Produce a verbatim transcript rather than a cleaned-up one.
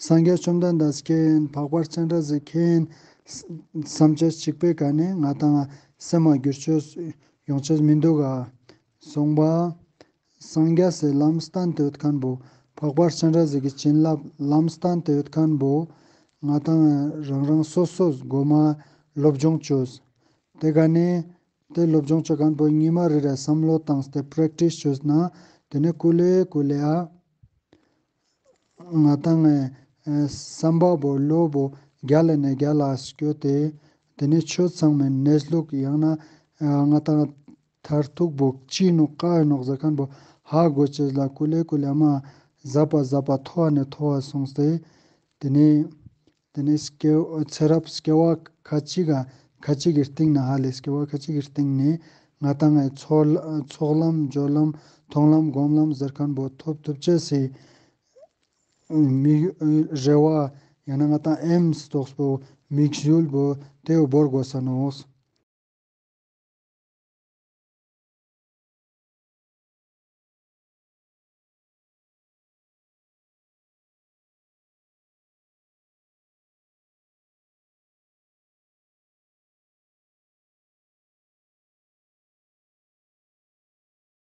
སངས་རྒྱས་བཅོམ་ལྡན་འདས་མཁྱེན། འཕགས་པ་སྤྱན་རས་གཟིགས་མཁྱེན། བསམ་བྱ་གཅིག་པའི་ཀ་ནེ་ང་དང་སེམས་མ་འགྱུར་ཅེས་ཡོང་ཅེས་མི་འདུག་ག། སོང་པ། སངས་རྒྱས་སི་ལམ་སྟན་ཏེ་ཡོད་ཁན་བོ། འཕགས་པ་སྤྱན་རས་གཟིགས་སི་བྱིན་རླབས་ལམ་སྟན་ཏེ་ཡོད་ཁན་བོ། ང་དང་རང་རང་སོ་སོས་གོ་མ་སློབ་སྦྱོང་ཅོས། ཏེ་ཀ་ནེ་ཏེ་སློབ་སྦྱོང་ཅོ་ཁན་བོ་ཉི་མ་རེ་རེ་བསམ་བློ་བཏང་སྟེ་པྲེག་ཊིས་ཅོས་ན། ཏེ་ནེ་ཀུ་ལེ་ཀུ་ལེ་ཨ། ང་དང་ཨེ་བསམ་པ་བོ་བློ་བོ་རྒྱལ་ལ་ནེ་རྒྱལ་ལ་སྐྱོད་དེ། ཏེ་ནེ་ཆོས་ཚང་མའི་གནས་ལུགས་ཡང་ན་ཨ་ང་དང་མཐར་ཐུག་བོ་ཅི་ནོག་ཀ་ཨིན་ནོག་ཟེར་ཁན་བོ་ཧ་གོ་ཅེས་ལ་ཀུ་ལེ་ཀུ་ལེ་མ་ཟབ་པ་ཟབ་པ་མཐོ་བ་ནེ་མཐོ་བ་སོང་སྟེ། ཏེ་ནེ་ཏེ་ནེ་སྐྱེ་ཚེ་རབས་སྐྱེ་བ་ཁ་ཅིག་ག་ཁ་ཅིག་གི་སྟེང་ནེ་ཧ་ལེ་སྐྱེ་བ་ཁ་ཅིག་གི་སྟེང་ནེ་ང་དང་ངི་ཚོགས་ལམ་སྦྱོར་ལམ་མཐོང་ལམ་སྒོམ་ལམ་ཟེར་ཁན་བོ་ཐོབ་ཐུབ་ཅེས་སི་མི་རེ་བ་ཡང་ན་ང་དང་ཨེམས་ཏོགས་པོ་དམིགས་ཡུལ་བོ་ཏེ་བོ་བོར་གོས་ས་ནོག།